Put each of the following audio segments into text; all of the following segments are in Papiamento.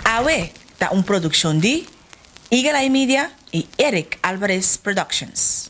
Awe ta un produkshon di Eagle Eye Media i Eric Alvarez Productions.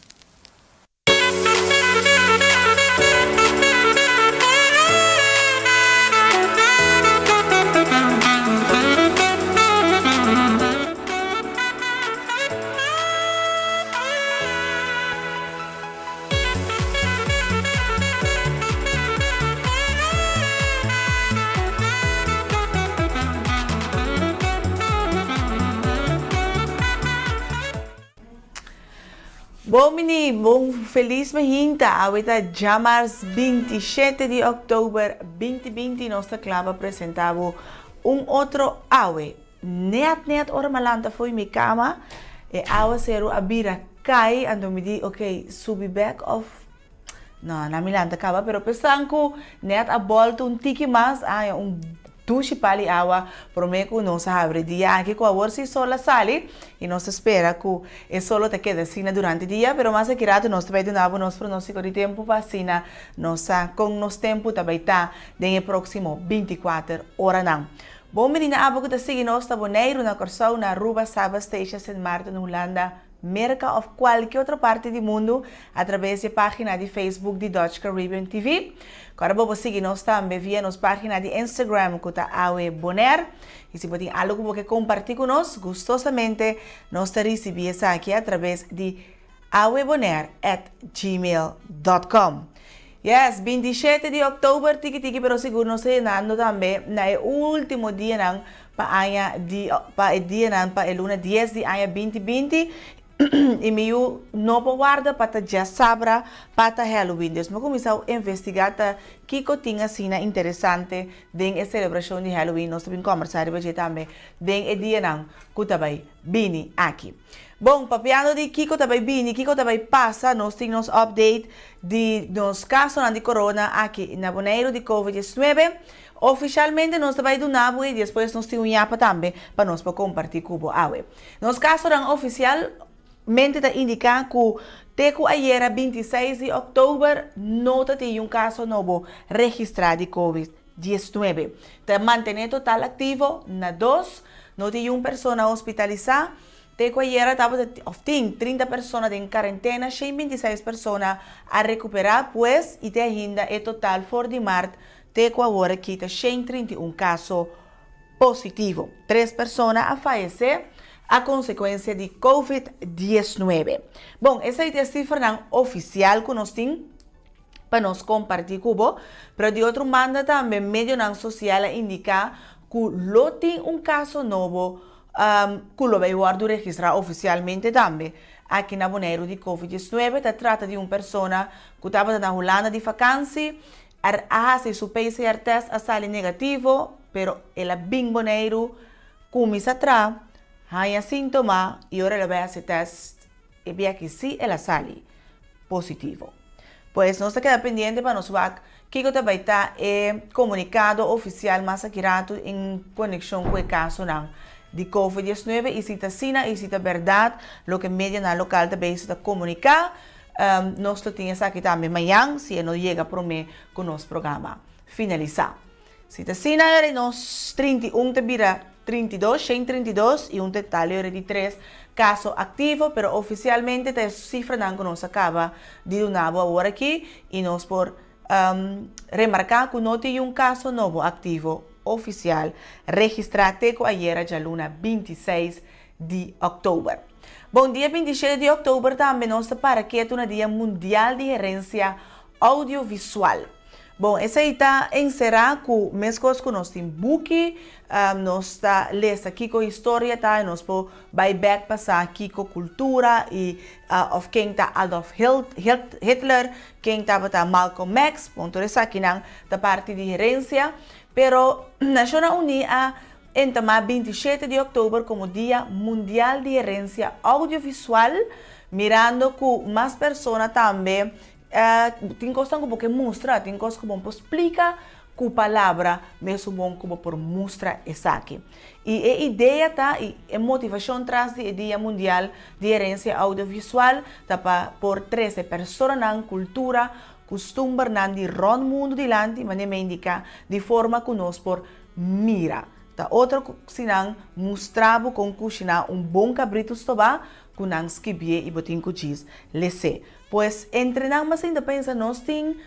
Bon bini, bon felis mahinta. Awe ta djamars 27 di oktober 2020 nos ta kla pa presenta bo un otro awe. Net net ora mi a lanta fo'i mi kama e awaseru a bira kai anto mi di ok subi bek of no na mi lanta kaba pero pesan ku net a bolta un tiki mas a haña un dushi pal di awa prome ku nos a habri dia aki ku awor si sol a sali i nos ta spera ku e sol lo ta keda asina durante dia pero mas aki rato nos ta bai duna bo nos pronostiko di tempu pa asina nos sa kon nos tempu ta bai ta den e proksimo 24 oranan. Bon bini na abo ku ta sigui nos na Boneiru, na Kòrsou, na Aruba, Saba, Statia, Sint Maarten, Hulanda, Merka òf kualke otro parti di mundu atrabes di e página di Facebook di Dutch Caribbean TV. Kòrda bo por sigui nos tambe via nos página di Instagram ku ta Awe Bonaire. I si bo tin algu ku bo ke kompartí ku nos, gustosamente nos ta risibí esaki atrabes di awebonaire at gmail dot com. Yes, 27 di oktober tiki tiki pero sigur nos ta yenando tambe na e ultimo dianan pa aña di pa e dianan pa e luna dies di aña binti binti i mi yu no por warda pa ta djasabra pa ta Halloween. Dus mi a kuminsá investigá ta kiko tin asina interesante den e selebrashon di Halloween. Nos ta bin kòmbersá riba dje tambe den e dianan ku ta bai bini aki. Bon, papiando di kiko ta bai bini, kiko ta bai pasa, nos tin nos update di nos kasonan di corona aki na Boneiru di Covid 19. Ofishalmente nos ta bai duna bo i despues nos tin un yapa tambe pa nos por kompartí ku bo awe. Nos kasonan ofisialmente ta indiká ku te ku ayera 26 di òktober no ta tin un kaso nobo registrá di Covid 19. Ta mantené total aktivo na dos, no tin un persona hospitalisá. Te ku ayera tabata òf tin 30 persona den karentena, 126 persona a rekuperá pues i te ainda e total for di mart te ku awor aki ta 131 kaso positivo. Tres persona a fayesé a konsekuensia di covid 19. Bon, esei ta e sifranan ofisial ku nos tin pa nos kompartí ku bo, pero di otro banda tambe medionan sosial a indiká ku lo tin un kaso nobo ku lo bai wòrdu registrá ofisialmente tambe aki na Boneiru di Covid 19. Ta trata di un persona ku tabata na Hulanda di fakansi, a hasi su PCR tèst a sali negativo, pero el a bin Boneiru, kuminsá traha, haña síntoma i ora el a bai hasi tèst e bia ki sí el a sali positivo. Pues nos ta keda pendiente pa nos wak kiko ta bai ta e komunikado ofisial mas aki ratu en konekshon ku e kasonan di Covid 19 i si ta asina i si ta bèrdat loke medianan lokal ta bezig ta komuniká, nos lo tin esaki tambe mañan si e no yega promé ku nos programa finalisá. Si ta asina ora nos 31 ta bira 32, 132 i un total ora di tres kaso aktivo, pero ofisialmente ta e sifranan ku nos a kaba di duna bo awor aki i nos por remarká ku no tin un kaso nobo aktivo ofisial registrá te ku ayera djaluna 26 di òktober. Bon, dia 27 di òktober tambe nos ta para ketu na Dia Mundial di Herensia Audiovisual. Bon, esei ta enserá ku meskos ku nos tin buki, nos ta lesa kiko historia ta i nos por bai bèk pa sa kiko kultura i òf ken ta Adolf Hitler, ken tabata Malcolm X, bon tur esakinan ta parti di herensia. Pero Nashonnan Uní a entamá 27 di òktober komo Dia Mundial di Herensia Audiovisual, mirando ku mas persona tambe Tin kosnan ku bo ke mustra, tin kos ku bo por splika ku palabra mesun bon ku bo por mustra esaki. I e idea ta i e motivashon tras di e Dia Mundial di Herensia Audiovisual ta pa por trese personanan, kultura, kustumbernan di rònt mundu dilanti, manera mi a indiká, di forma ku nos por mira. Ta otro ku si nan mustra bo kon kushiná un bon kabritu stobá ku nan skibié i bo tin ku djis les'é. Pues entre nan mas ainda pensa nos tin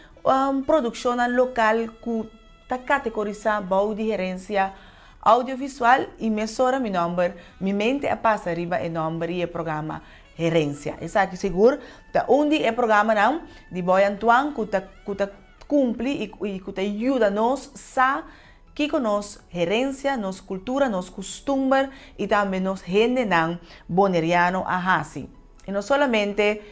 produkshonnan lokal ku ta kategorisá bou di herensia audiovisual i mesora mi nòmber mi mente a pasa riba e nòmber i e programa Herensia. Esaki sigur ta un di e programanan di Boy Antoine ku ta ku ta kumpli i ku ta yuda nos sa Kiko nos herensia, nos kultura, nos kustumber i tambe nos hendenan boneriano a hasi? I no solamente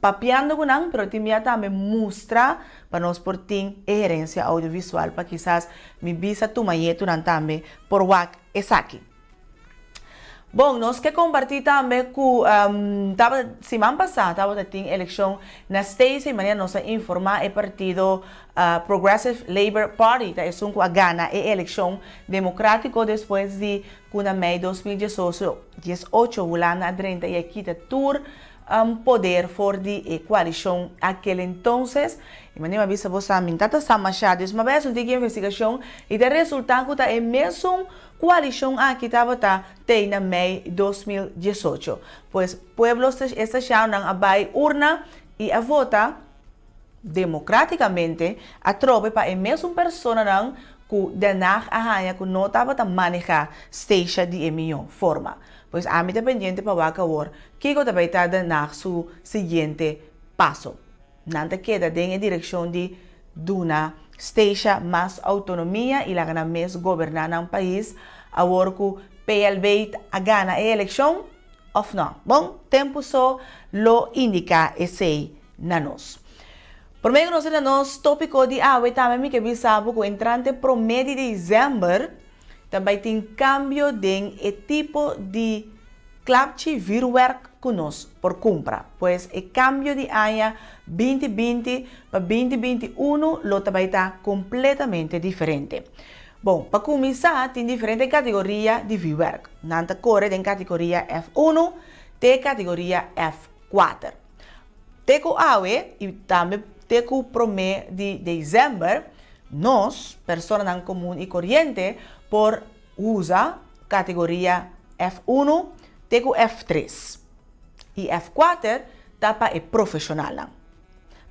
papiando ku nan, pero tin bia tambe mustra pa nos por tin e herensia audiovisual pa kisas mi bisa tuma yetunan tambe por wak esaki. Bon, nos ke kompartí tambe ku tabata siman pasá tabata tin elekshon na States i manera nos a informá e partido Progressive Labour Party ta esun ku a gana e elekshon demokratiko despues di ku na mei 2018 Hulanda a drenta i a kita tur poder for di e koalishon akel entonces. I manera mi a bisa bo sa mi ta ta sa mashá dus mi a bai hasi un tiki investigashon i ta resultá ku ta e mesun Koalishon aki tabata tei na mei 2018. Pues pueblo Stashaunan a bai urna i a vota demokratikamente atrobe pa e mesun personanan ku Den Haag a haña ku no tabata maneha Statia di e mihó forma. Pues ami ta pendiente pa wak awor kiko ta bai ta Den Haag su siguiente paso. Nan ta keda den e direkshon di duna Statia mas outonomia i laga nan mes goberná nan pais awor ku PLB a gana e elekshon òf nò. Bon, tempu so lo indiká esei na nos. Promé ku nos entra nos tópiko di awe tambe mi ke bisa bo ku entrante promé di desèmber ta bai tin kambio den e tipo di klapchi vuurwerk ku nos por kumpra. Pues e kambio di aña 2020 pa 2021 lo ta bai ta kompletamente diferente. Bon, pa kuminsá tin diferente kategoria di vuurwerk. Nan ta kore den kategoria F1 te kategoria F4. Te ku awe i tambe te ku promé di desèmber nos, personanan komun i koriente, por usa kategoria F1 te ku F3 i F4 ta pa e profeshonalnan.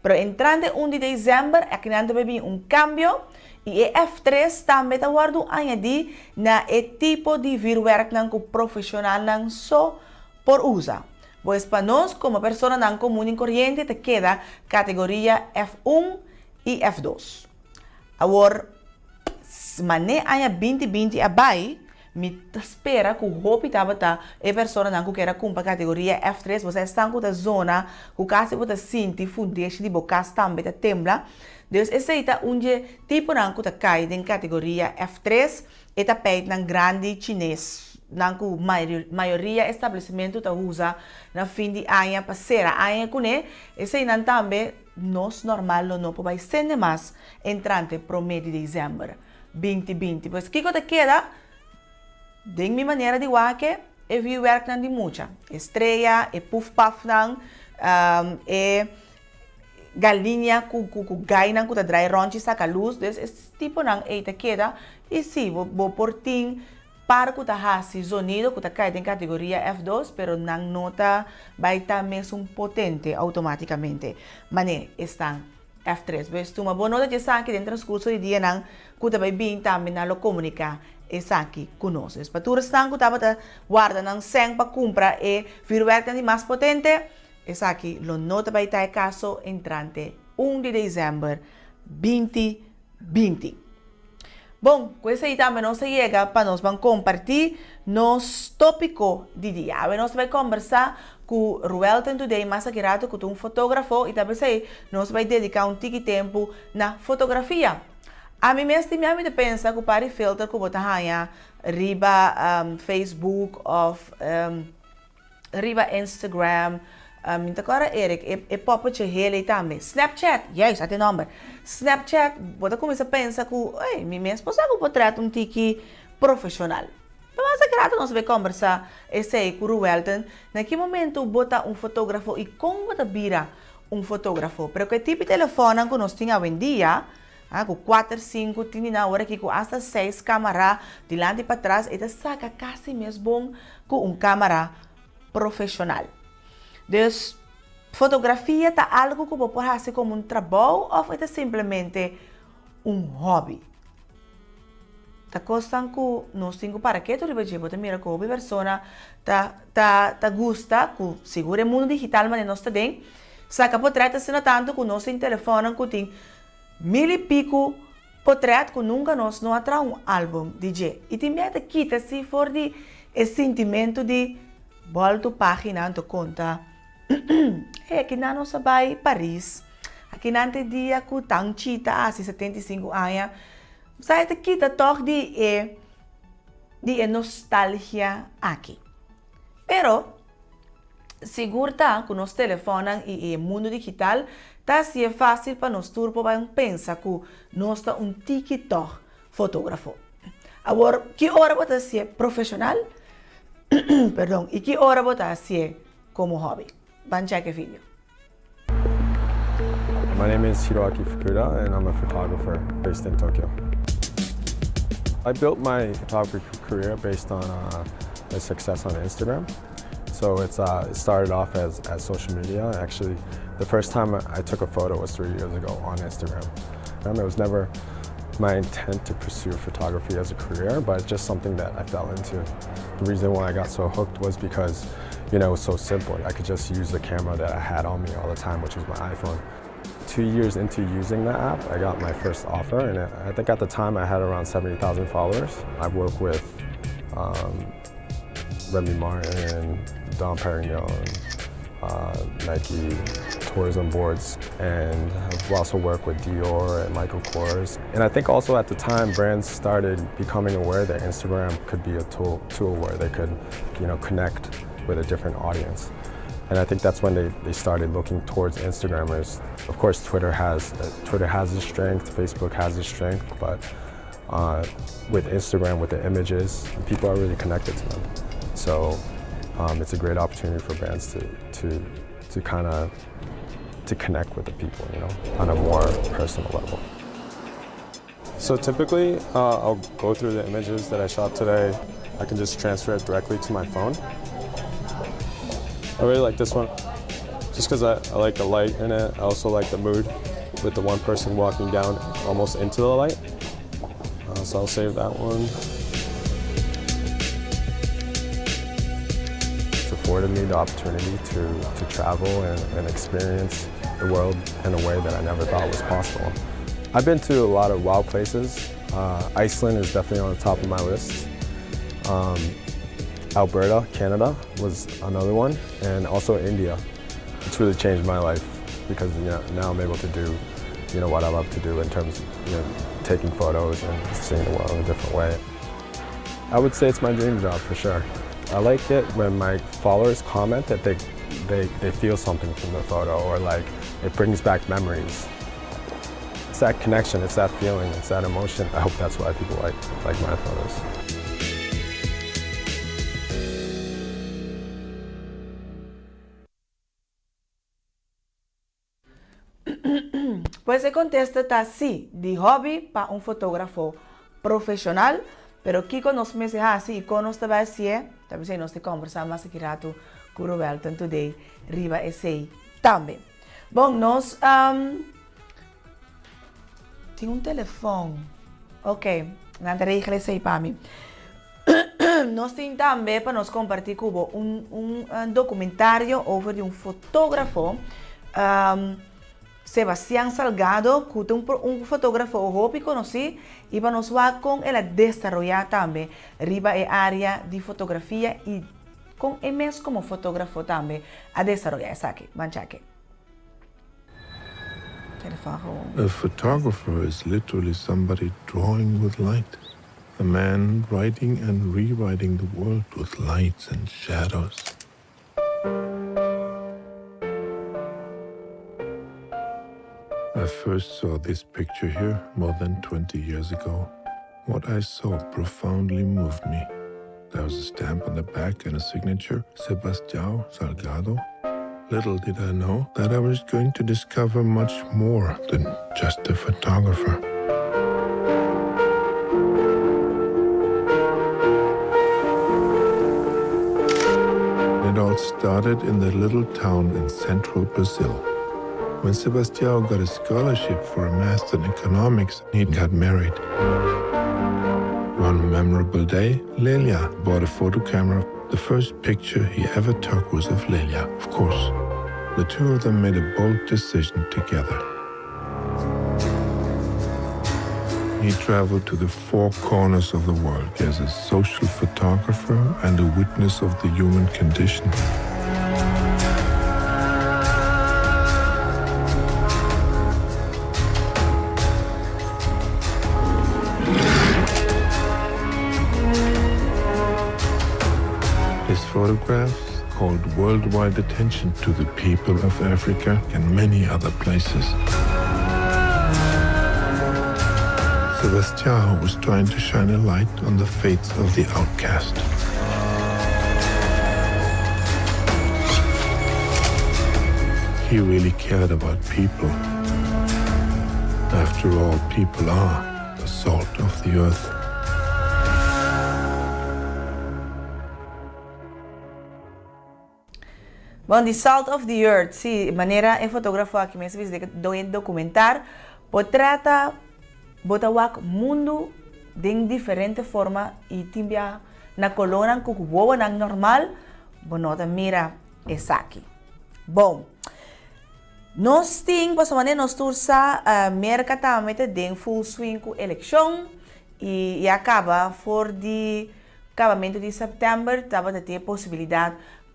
Pero entrante un di desèmber akinan ta bai bin un kambio i e F3 tambe ta wòrdu añadí na e tipo di vürwèrknan ku profeshonalnan so por usa. Pues pa nos komo personanan komun i koriente ta keda kategoria F1 i F2. Awor, mané aña 2020 a bai, mi ta spera ku hopi tabata e personanan ku kier a kumpra kategoria F3, bo sa esnan ku ta zona ku kasi bo ta sinti fundeshi di bo kas tambe ta tembla. Dus esei ta un dje tiponan ku ta kai den kategoria F3, e tapijtnan grandi chines nan ku mayoria establesimentu ta usa na fin di aña pa sera aña kuné, eseinan tambe nos normal lo no por bai sende mas entrante promé di desèmber 2020. Pues kiko ta keda? Den mi manera di wak e vuurwerknan di mucha, e strea, e pufpafnan, e galiña ku ku gainan ku ta drai rònt i saka lus, dus e tiponan ei ta keda i si bo por tin par ku ta hasi zonido ku ta kai den kategoria F2 pero nan no ta bai ta mesun potente outomátikamente manera esnan F3. Pues tuma bo nota di esaki den transkurso di dianan ku ta bai bin tambe nan lo komuniká esaki ku nos. Dus pa tur esnan ku tabata warda nan sèn pa kumpra e vürwèrknan di mas potente, esaki lo no ta bai ta e kaso entrante 1 di desèmber 2020. Bon, ku esei tambe nos a yega pa nos ban kompartí nos tópiko di dia. Awe nos ta bai kombersá ku Ruelton Today mas aki rato ku ta un fotógrafo i ta p'esei nos bai dediká un tiki tempu na fotografia. Ami mes tin mi ami ta pensa ku par di filter ku bo ta haña riba Facebook òf riba Instagram, mi ta kòrda Eric, e e poppetje hele tambe. Snapchat, juist, at e nòmber. Snapchat, bo ta kuminsá pensa ku, ey, mi mes por sa ku potrèt un tiki profeshonal. Ta mas aki rato nos a bai kòmbersá esei ku Ruwelton, na ki momentu bo ta un fotógrafo i kon bo ta bira un fotógrafo. Pero ku e tipo di telefònnan ku nos tin awendia, Ah, ku kuater, sinku, tin di nan ora aki ku asta seis kamara dilanti i patras, e ta saka kasi mes bon ku un kamara profeshonal. Dus, fotografia ta algu ku bo por hasi komo un trabou òf e ta simplemente un hòbi? Ta kosnan ku nos tin ku para ketu riba dje. Bo ta mira ku hopi persona ta ta ta gusta ku sigur e mundu digital manera nos ta den, saka potrèt asina tantu ku nos tin telefònnan ku tin mil i piku potrèt ku nunka nos no a traha un álbum di dje. I tin bia ta kita si for di e sintimentu di bòltu página anto konta, Hey, akinan nos a bai Paris, akinan ta e dia ku Tanchi ta hasi 75 aña. Sa e ta kita tòg di e di e nostalgia aki. Pero, sigur ta ku nos telefònnan i e mundu digital ta hasié fásil pa nos tur por bai pensa ku nos ta un tiki tòg fotógrafo. Awor, ki ora bo ta hasié profeshonal? Perdon, i ki ora bo ta hasié komo hòbi? Ban chèk e video. My name is Hiroaki Fukuda and I'm a photographer based in Tokyo. I built my photography career based on uh, my success on Instagram. So it's, uh, it started off as, as social media. Actually, the first time I took a photo was three years ago on Instagram. And it was never my intent to pursue photography as a career, but it's just something that I fell into. The reason why I got so hooked was because, you know, it was so simple. I could just use the camera that I had on me all the time, which was my iPhone. Two years into using the app, I got my first offer, and I think at the time I had around 70,000 followers. I work with um, Remy Martin, Dom Perignon, uh, Nike tourism boards, and I've also worked with Dior and Michael Kors. And I think also at the time, brands started becoming aware that Instagram could be a tool, tool where they could, you know, connect with a different audience. And I think that's when they, they started looking towards Instagrammers. Of course, Twitter has, uh, Twitter has its strength, Facebook has its strength, but uh, with Instagram, with the images, people are really connected to them. So um, it's a great opportunity for brands to, to, to kind of to connect with the people, you know, on a more personal level. So typically, uh, I'll go through the images that I shot today. I can just transfer it directly to my phone. I really like this one just because I, I like the light in it. I also like the mood with the one person walking down almost into the light. Uh, so I'll save that one. It's afforded me the opportunity to, to travel and, and experience the world in a way that I never thought was possible. I've been to a lot of wild places. Uh, Iceland is definitely on the top of my list. Um, Alberta, Canada was another one, and also India. It's really changed my life because you know, now I'm able to do you know, what I love to do in terms of you know, taking photos and seeing the world in a different way. I would say it's my dream job for sure. I like it when my followers comment that they, they, they feel something from the photo or like it brings back memories. It's that connection, it's that feeling, it's that emotion. I hope that's why people like, like my photos. Pues e kontesta ta sí, di hòbi pa un fotógrafo profeshonal, pero kiko nos mester hasi i kon nos ta bai hasié, ta p'esei nos ta kòmbersá mas aki ratu ku Roelton today riba esei tambe. Bon, nos tin un telefòn. Ok, nan ta regla esei pa mi. Nos tin tambe pa nos kompartí ku bo un un dokumentario over di un fotógrafo, Sebastián Salgado, ku ta un un fotógrafo hopi konosí i pa nos wak kon el a desaroyá tambe riba e área di fotografia i kon e mes komo fotógrafo tambe a desaroyá esaki. Ban chèk'e. A photographer is literally somebody drawing with light. A man writing and rewriting the world with lights and shadows. I first saw this picture here more than 20 years ago. What I saw profoundly moved me. There was a stamp on the back and a signature, Sebastião Salgado. Little did I know that I was going to discover much more than just a photographer. started in the little town in central Brazil. When Sebastião got a scholarship for a master in economics, he got married. One memorable day, Lelia bought a photo camera. The first picture he ever took was of Lelia, of course. The two of them made a bold decision together. He traveled to the four corners of the world as a social photographer and a witness of the human condition. His photographs called worldwide attention to the people of Africa and many other places. Sebastião was trying to shine a light on the fates of the outcast. He really cared about people. After all, people are the salt of the earth. Bon, di Salt of the Earth, si, manera e fotografo aki mes a bisa den e dokumentar, bo trata, bo ta wak mundu den diferente forma i tin bia na kolónan ku wowonan normal bo no ta mira esaki. Bon, nos tin, pasobra manera nos tur sa, Merka tambe ta den full swing ku elekshon i ya kaba for di Kabamentu di sèptèmber tabata tin e posibilidat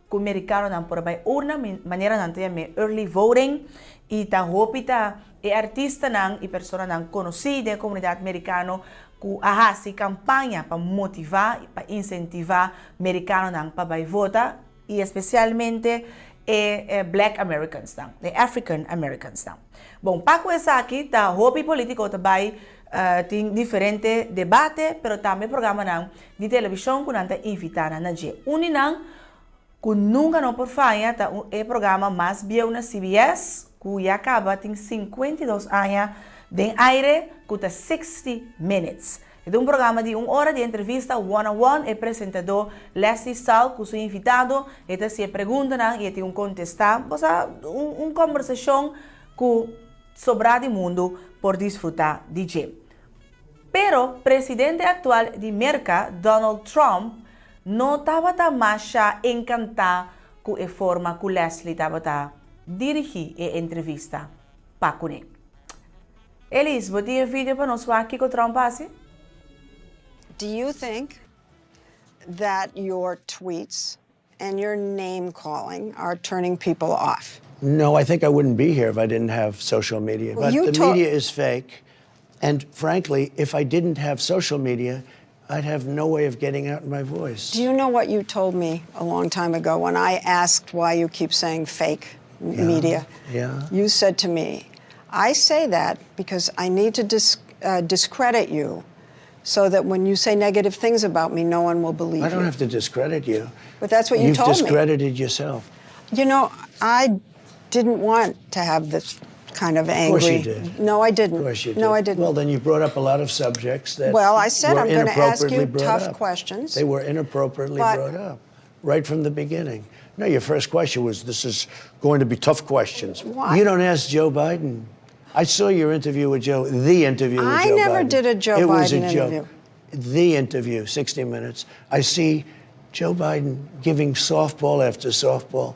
ku merikanonan por a bai urna, manera nan ta yam'é early voting, i ta hopi ta e artistanan i personanan konosí den e komunidat merikano ku a hasi kampaña pa motivá i pa insentivá merikanonan pa bai vota, i espesialmente e Black Americansnan, e African Americansnan. Bon, pa ku esaki ta hopi politiko ta bai tin diferente debate, pero tambe programanan di televishon ku nan ta invitá nan na dje. Un di nan ku nunka no por faya ta e programa mas bieu na CBS, ku ya kaba tin 52 aña den aire, ku ta 60 Minutes. E ta un programa di un ora di entrevista one on one, e presentadó Lesley Stahl ku su invitado, e ta hasi e preguntanan i e tin un kontestá, bo sa, un un kombersashon ku sobrá di mundu por disfrutá di dje. Pero presidente aktual di Merka, Donald Trump, no tabata masha enkantá ku e forma ku Lesley tabata dirigí e entrevista pa kuné. Elis, bo tin e video pa nos wak kiko Trump hasi? Do you think that your tweets and your name calling are turning people off? No, I think I wouldn't be here if I didn't have social media. Well, but you the talk- media is fake. And frankly, if I didn't have social media, I'd have no way of getting out my voice. Do you know what you told me a long time ago when I asked why you keep saying fake media? yeah. You said to me, I say that because I need to dis- uh, discredit you so that when you say negative things about me, no one will believe I don't you. have to discredit you. But that's what you You've told me. discredited yourself. You know, I didn't want to have this kind of Of angry. course you did. No, I didn't. Of course you did. No, I didn't. Well, then you brought up a lot of subjects that Well, I said were I'm gonna ask inappropriately you brought tough up. questions. They were inappropriately But- brought up right from the beginning. No, your first question was, "This is going to be tough questions." Why? You don't ask Joe Biden. I saw your interview with Joe. The interview with I Joe never Biden. did a Joe it was Biden a joke. interview. The interview, 60 Minutes. I see Joe Biden giving softball after softball.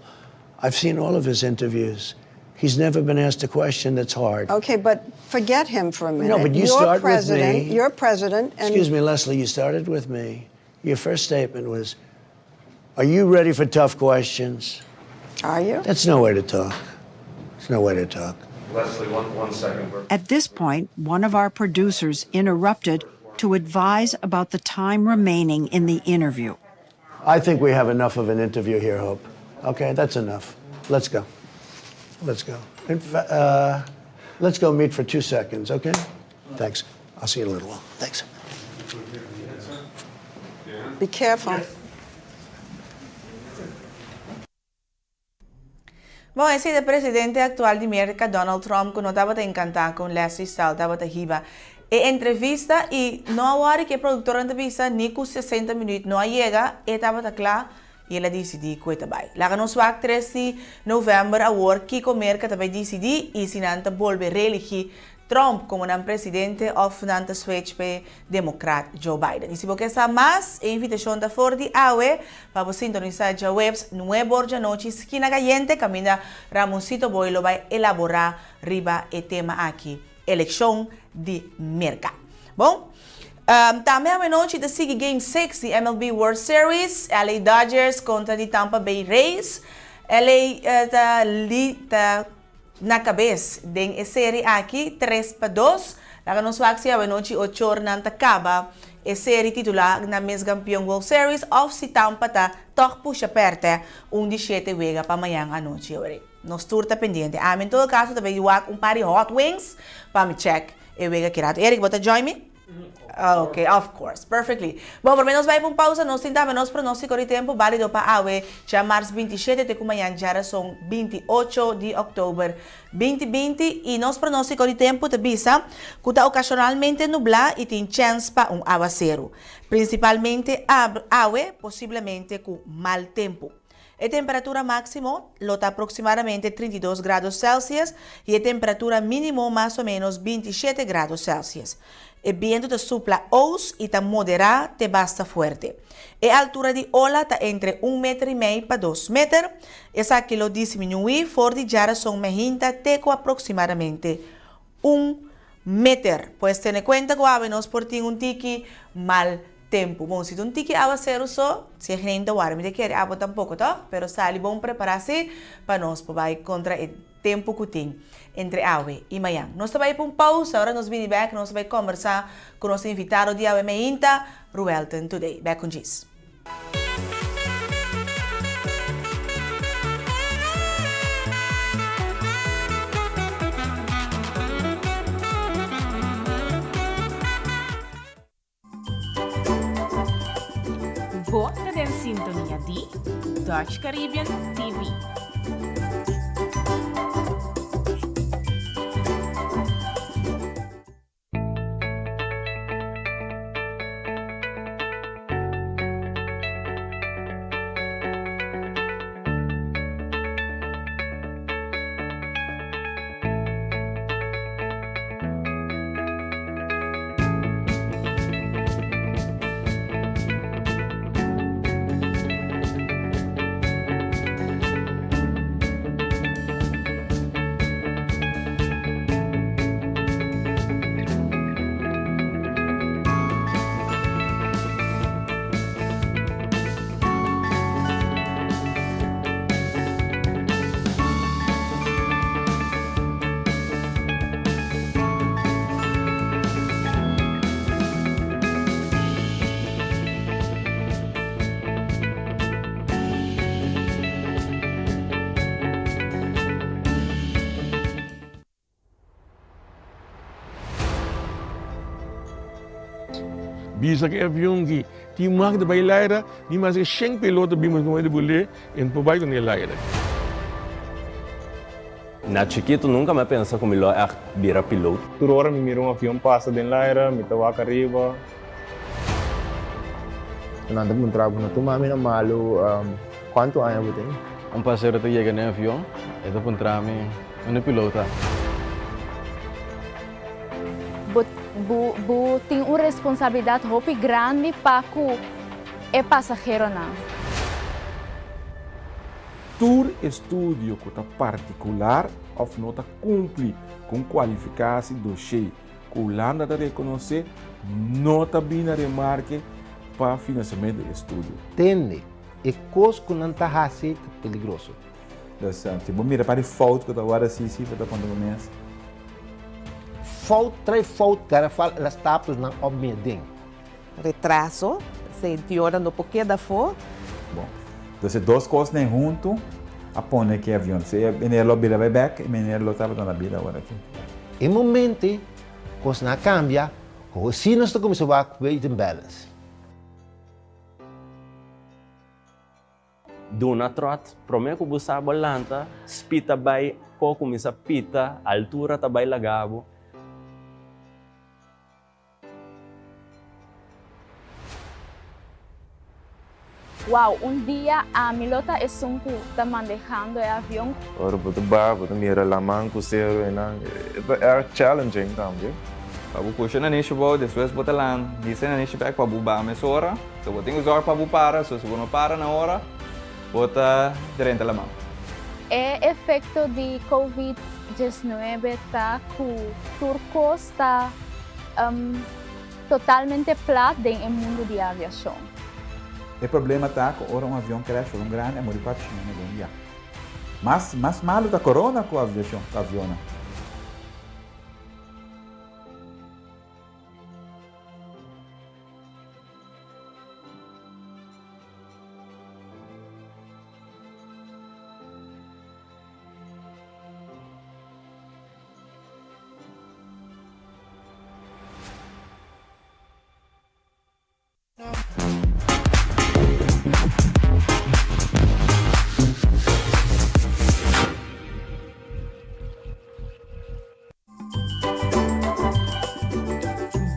I've seen all of his interviews. He's never been asked a question that's hard. Okay, but forget him for a minute. No, but you you're start with president, me. You're president, and Excuse me, Leslie, you started with me. Your first statement was, Are you ready for tough questions? are you? That's no way to talk. It's no way to talk. Leslie, one, one second. We're- At this point, one of our producers interrupted to advise about the time remaining in the interview. I think we have enough of an interview here, Hope. Okay, that's enough. Let's go. Let's go. In fa- uh, let's go meet for two seconds, okay? Thanks. I'll see you in a little while. Thanks. Be careful. Bon, esei ta presidente aktual di Merka, Donald Trump, ku no tabata enkantá kon Leslie Stahl tabata hiba e entrevista i no a wòri ku e produktornan ta bisa ni ku sesenta minüt no a yega, e tabata kla. I el a disidí ku e ta bai. Laga nos wak tres di novèmber awor kiko Merka ta bai disidí i si nan ta bolbe reeligí Trump komo nan presidente òf nan ta switch pa e demokrat Joe Biden. I si bo ke sa mas, e invitashon ta for di awe pa bo sintonisá djaweps nuebe or djanochi Skina Kayente kaminda Ramoncito Boy lo bai elaborá riba e tema aki, elekshon di Merka. Bon. Tambe awenochi ta sigui Game 6 di MLB World Series, LA Dodgers kontra di Tampa Bay Rays. LA ta li ta na kabes den e seri aki 3-2. Laga nos wak si awenochi ochor nan ta kaba e seri titulá na mes kampion World Series òf si Tampa ta tòg pusha pèrdè un di shete wega pa mañan anochi. Nos tur ta pendiente. Ami en todo kaso ta bay wak un par di hot wings pa mi check e wega ki rato. Eric, bo ta join mi? Ok, of course. Perfectly. Bon, prome nos bay pa un pausa, nos tin tambe nos pronostico di tempo balido pa awe, djamars 27 te cu mañan djarason 28 di october 2020 y nos pronostico di tempo ta bisa cu ta ocasionalmente nubla y tin chens pa un awaceru. Principalmente awe, posiblemente cu mal tempo. E temperatura máksimo lo ta aproksimadamente 32 grado Celsius i e temperatura mínimo mas o ménos 27 grado Celsius. E bientu ta supla ous i ta moderá te basta fuerte. E altura di ola ta entre un meter i mei pa dos meter. Esaki lo disminuí for di djarason mehinta te ku aproksimadamente un meter. Pues tene kuenta ku awe nos por tin un tiki mal tempu. Bon, si ta un tiki awaseru so, si e hende ta wòrdu, mi ta kere abo tampoko tòg, pero sali bon prepará si pa nos por bai kontra e tempu ku tin entre awe i mañan. Nos ta bai pa un pousa, ora nos bini bèk nos ta bai kòmbersá ku nos invitado di awe meinta, Ruelton Today. Bèk un djis. Bo ta den sintonia di Dutch Caribbean TV. Bisa ku e avion ki tin mak ta bai laira, ni maske shen piloto bin mas di bul'é, e no por bai ku e laira. Na chikitu nunka mi a pensa ku mi lo ègt bira pilot. Tur ora mi mira un avion pasa den laira, mi ta wak ariba. Nan ta puntra bo, no tuma mi na malu, kuantu aña bo tin? Un pasero ta yega den avion, e ta puntra mi, Unda e pilot ta? Bo bo bo tin un responsabilidat hopi grandi pa ku e pasaheronan. Tur estudio ku ta partikular òf no ta kumpli ku un kualifikasi doshé ku Hulanda ta rekonosé no ta bini na remarke pa finansiamentu di estudio. Tende, e kos ku nan ta hasi ta peligroso. Dus si bo mira pa di fout ku ta wòrdu hasi si bo ta konta bo mes. Fout trai fout garafal el a stapel nan op mi den. Retraso, senti ora no por keda afó. Bon, dus e dos kosnan huntu a pone ku e avion. Si e meneer lo bira bai bèk, e meneer lo tabata na bida awor aki. E momento kosnan a kambia, ku si nos ta kuminsá wak weight and balance. Duna tròt, promé ku bo sa bo lanta, spit ta bai, ko kuminsá pita, altura ta bai laga bo. Wow, un dia ami lo ta esun ku ta mandehando e avion. Ora bo ta baha bo ta mira laman ku seru einan, e ta erg challenging tambe. Pa bo pusha nanishi bou, despues bo ta lan hisa e nanishi bek pa bo baha mesora. So bo tin ku zòrg pa bo para, so si bo no para na ora, bo ta drenta laman. E efekto di Covid 19 ta ku tur kos ta totalmente plat den e mundu di aviashon. E problema ta cu ora un avion crash for un grandi a muri 400 hende den dia. Mas mas malo ta corona cu aviacion cu avionnan.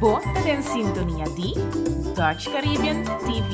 Bo ta den sintonia di Dutch Caribbean TV.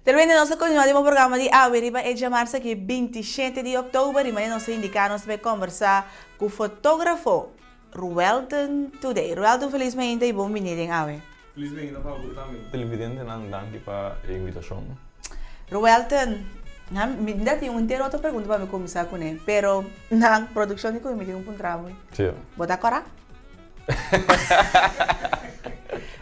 Terwende nos ta kontinuá den bo programa di awe riba e djamarsa aki 27 di òktober i manera nos ta indiká nos ta bai kòmbersá ku fotógrafo Ruelton Today. Ruelton felis mainta i bon bini den awe. Felis mainta pa bo tambe televidentenan danki pa e invitashon. Ruelton, mi ta tin un henter otro pregunta pa mi kuminsá kuné pero na produkshon di ku mi tin un puntra bo. Sí. Bo ta kòrá?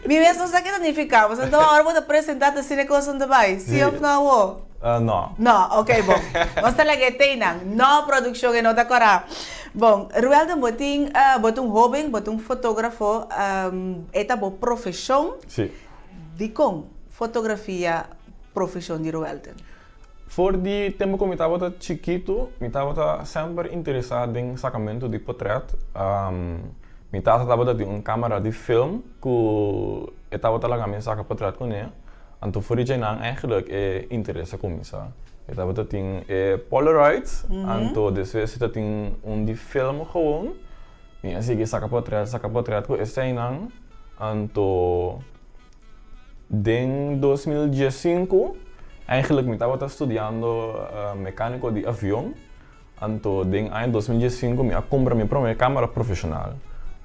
Mi mes no sa ke ta nifiká, pasobra anto ora bo ta presentá ta asina e kosnan ta bai, sí òf no awó? No. No, ok bon. Nos ta laga e teinan. No produkshon e no ta kòrá. Bon, Ruelden bo tin, bo ta un hóben, bo ta un fotógrafo, e ta bo profeshon. Sí. Dikon fotografia profeshon di Ruelden? For di tempu ku mi tabata chikitu, mi tabata semper interesá den sakamentu di potrèt. Mi tata tabata tin un kámara di film ku e tabata laga mi saka potrèt kuné. Anto for di djenan eigentlik e interes a kuminsá. E tabata tin e Polaroid, anto despues e ta tin un di film gewoon. Mi a sigui saka potrèt, saka potrèt ku eseinan. Anto. Den 2015, eigenlijk mi tabata studiando mecanico di avion, anto den aña 2015 mi a cumpra mi prome camera profesional.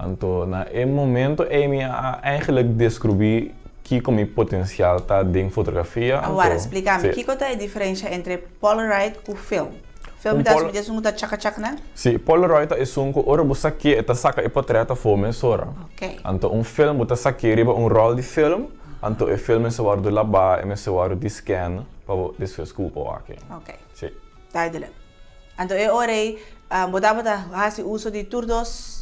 Anto na e momento ey mi a eigenlijk descubri kico mi potencial ta den fotografia. Anto, Awor, splica mi, kico ta e diferencia entre Polaroid cu film? Film Un ta pol. esun cu ta chaka chaka nan? Si, Polaroid ta esun cu ora bo saké e ta saca e potret afó mesora. Ok. Anto un film bo ta saké riba un rol di film, anto e film mester wordo labá, e mester wordo di scan pa bo despues cu bo por wak e. Ok. Si. Duidelijk. Anto e ora ei bo tabata hasi uso di tur dos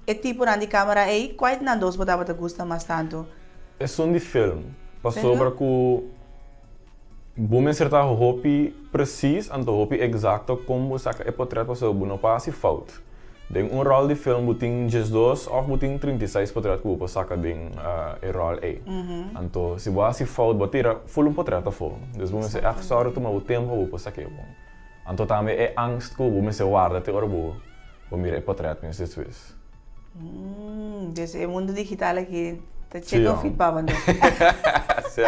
e tiponan di camera ei, cual di nan dos bo tabata gusta mas tanto? Esun di film, pasobra cu. Bo mester ta hopi precies anto hopi exacto con bo saca e potret pasobra bo no por haci fout. Den un rol di film bo tin 12 of bo tin 36 potret cu bo por saca den e rol ey. Anto si bo haci fout bo tira full un potret afo. Dus bo mester echt zorg tuma bo tempo pa bo por saca e bon. Anto tambe e angst cu bo mester warda te ora bo mira e potret mes despues. Dus e mundo digital aki ta checa of fit papa anto. Sí.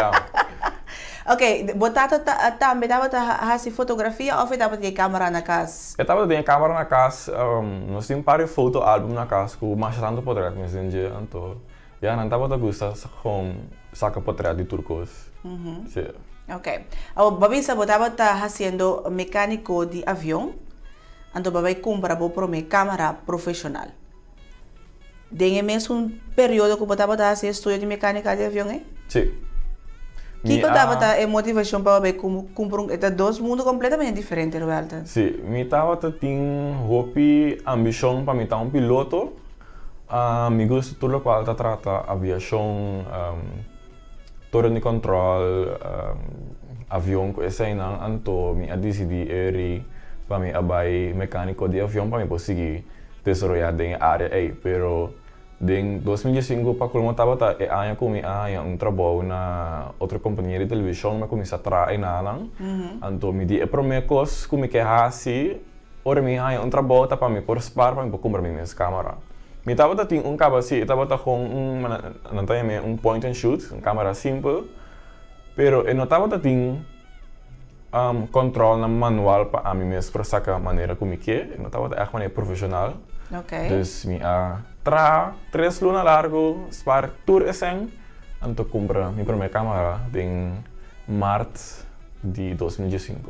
Ok, bo tata tambe tabata haci fotografia of e tabata tin e camera na cas? E tabata tin e camera na cas, nos tin un par di foto album na cas cu masha tanto potret mes den dje, anto ya nan tabata gusta gewoon saca potret di tur cos. Sí. Ok, awor bo a bisa bo tabata haciendo mecanico di avion? Anto bo bai kumpra bo promé kámara profeshonal. Den e mesun periodo ku bo tabata hasi estudio di mekanika di avion ei? Sí. Mi Kiko a. tabata e motivashon pa bo bai kumpra un, e ta dos mundu kompletamente diferente, Roberto. Sí, mi tabata tin hopi ambishon pa mi ta un piloto. Mi gusta tur lokual ta trata aviashon, toren di kòntròl, avion ku eseinan, anto mi a disidí eri pa mi a bai mekániko di avion pa mi por sigui desaroyá den e área ei. Pero den 2015 pa kolmo tabata e aña ku mi a haña un trabou na otro kompania di televishon, mi a kuminsá traha enanan. Anto mi di e promé kos ku mi ke hasi ora mi haña un trabou ta pa mi por spar pa mi por kumpra mi mes kámara. Mi tabata tin un kaba si, e tabata kon un, nan ta yam'é un point and shoot, un kámara simpel, pero e no tabata tin Kòntròlnan manual pa ami mes por saka manera ku mi ke, no tabata ègt manera profeshonal. Dus mi a traha tres luna largu, spar tur e sèn, anto kumpra mi promé kámara den mart di 2015.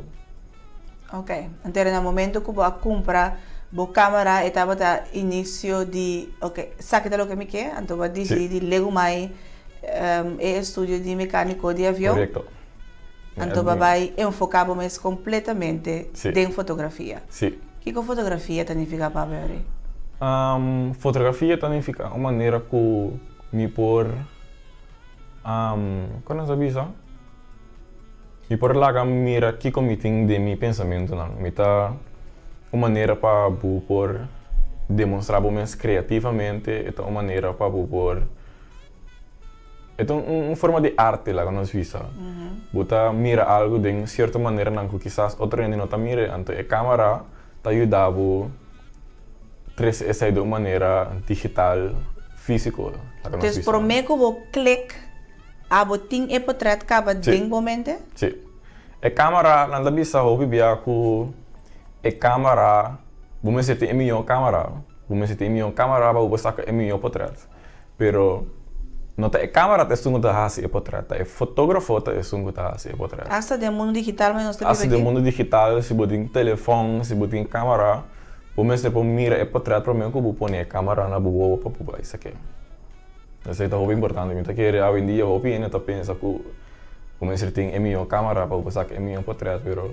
Ok, anto era na momento ku bo a kumpra bo kámara e tabata inisio di ok, esaki ta loke mi ke, anto bo a disidí di legumai e estudio di mekániko di avion. Korekto. Anto bo a bai enfoká bo mes kompletamente den fotografia. Sí. Kiko fotografia ta nifiká pa bo, Yori? Fotografia ta nifiká un manera ku mi por, kon nan sa bisa? Mi por laga mira kiko mi tin den mi pensamentunan. Mi ta un manera pa bo por demostrá bo mes kreativamente, e ta un manera pa bo por. E ta un forma di arte laga nos bisa. Bo ta mira algu den sierto maneranan ku kisas otro hende no ta mira, anto e kamera ta yuda bo trese esei den un manera digital, físiko, laga nos Entonces bisa. promé ku bo klik abo tin e potrèt kaba den bo mente? Sí. E kamera, nan ta bisa hopi bia ku e kamera, bo mester tin e mihó kamera, bo mester tin e mihó kamera pa bo por saka e mihó potrèt. Pero no ta e camera ta esun cu ta haci e potret, ta e fotografo ta esun cu ta haci e potret. Hasta den mundo digital mes nos ta biba Hasta den aki. mundo digital, si bo tin telefon, si bo tin camera, bo mester por mira e potret prome cu bo pone e camera na bo wowo pa bo bai sake. Esey ta hopi importante. Mi ta kere awendia hopi hende ta pensa cu bo mester tin e miho camera pa bo por saka e miho potret, pero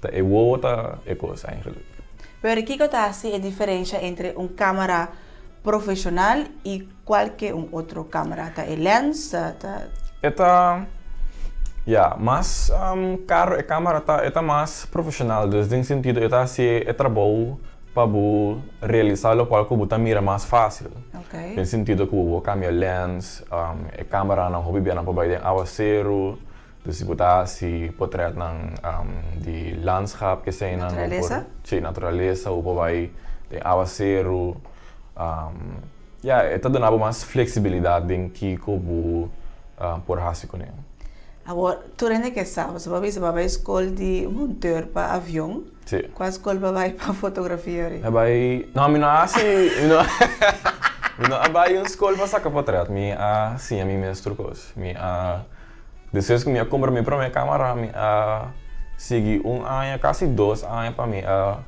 ta e wowo ta e cos eigenlijk. Pero kico ta haci e diferencia entre un camera Profesional y cualke un otro camera ta e lens ta ta. E ta ya mas caro e camera ta e ta mas profesional dus den sentido e ta haci e trabou pa bo realisa locual cu bo ta mira mas facil den sentido cu bo cambia lens e cameranan hopi bianan por bay den awaceru dus si bo ta haci potretnan di landschap keseinan bo por Naturalesa? si naturalesa bo por bay den awaceru ya e ta duna bo mas flexibilidad den kiko bo por haci cune. Awor tur hende ke sa bo a bisa bo a bay skol di monteur pa avion Si. Kua skol bo a bay pa fotografia ori? Mi a bay no mi no a haci mi no mi no a bay un skol pa saca potret mi a siña mi mes tur cos mi a Despues ku mi a kumpra mi promé kámara mi a sigui un aña, kasi dos aña pa mi a